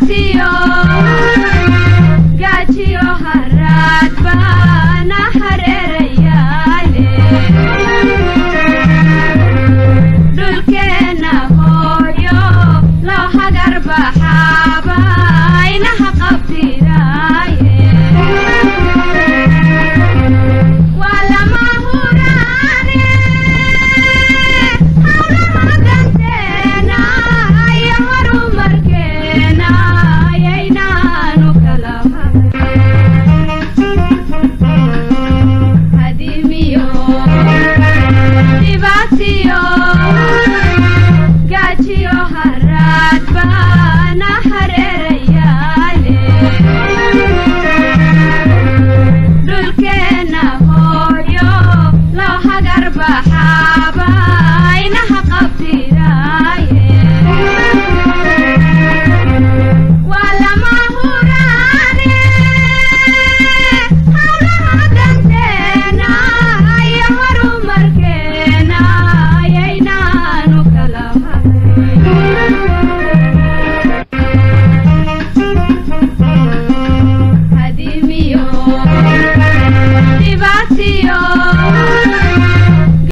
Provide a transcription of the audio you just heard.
Dhibaatiyo gaajiyo haraad baana hareerayaale, dhulkeenna hooyo loo hagar baxaaba inaha qabtiraaye. Waa lama huraane hawlaha danteena iyo horumarkeena yaynaanu kala hadimiyo. Dhibaatiyo gaajiyo haraad baana hareerayaale, dhulkeenna hooyo loo hagar baxaaba inaha qabtiraaye. Waa lama huraane hawlaha danteena iyo horumarkeena yaynaanu kala hadimiyo. Dhibaatiyo